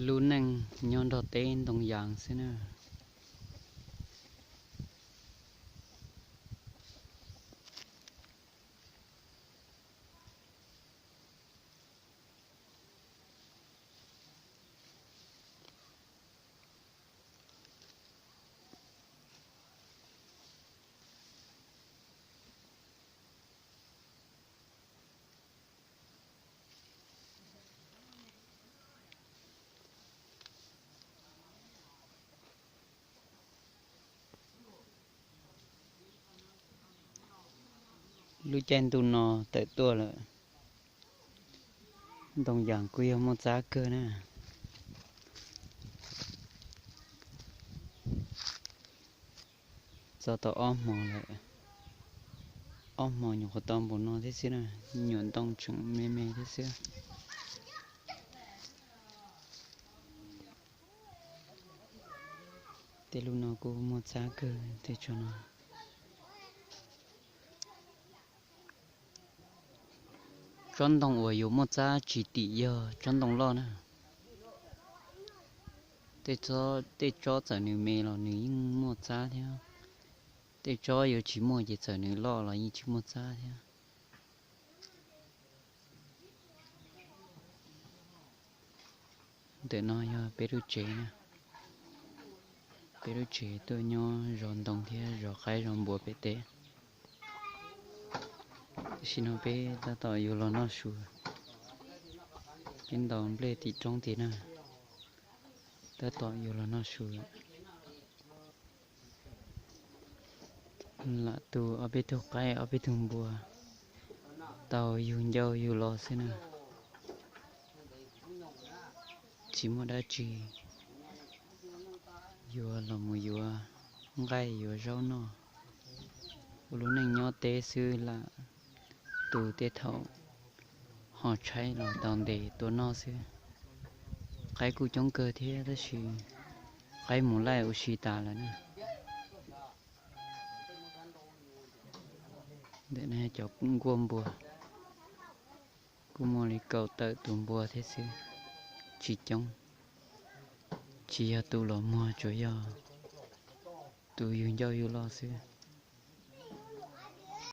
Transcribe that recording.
Lub neej nyob nrog teb ntoo yas xwb na. Lub caij ntuj no tawm tuaj lawm, ntoo yas kuj yog muaj txab kawg na. Txog tau ob hmo lawm, ob hmo nyuam qhuav tau npaum no thiab xwb na, nyuam ntoo tseem me me thiab xwb. Tej lub no kuj muaj txab kawg tej tsob no. Tsob ntoo uas yuav muaj txab tsis tim yog tsob ntoo loj na. Tej tsob txawm nws me los nws yeej muaj txab thiab. Tej tsob yuav tsis muaj ces txawm nws loj los yeej tsis muaj txab thiab. Ntawm no yog peb lub tsev na. Peb lub tsev tuaj nyob zov ntoo thiab zov qaib zov npua pem teb. Tam sim no peb tab tom yuav los noj su. Peb ntaus nplej tim roob tid na, tab tom yuav los noj su. Lam tu ob peb tug qaib ob peb tug npua tau yug ncauj yug lo xwb na. Tsis muaj dab tsi, yuav los mus yuav nqaij yuav zaub noj. Ua lub neej nyob teb xwb lam tu tej thaum ho tshaib los tau ntes tua noj xwb. Qaib kuj coob kawg thiab tab sis qaib mus laij ua si tas lawm na. Ntawm no cov nkuaj npua, kuj muaj li kaum tawm tus npua thiab xwb, tsis coob. Tsis yog tus los muag, tsuas yog tus yug ncauj yug lo xwb.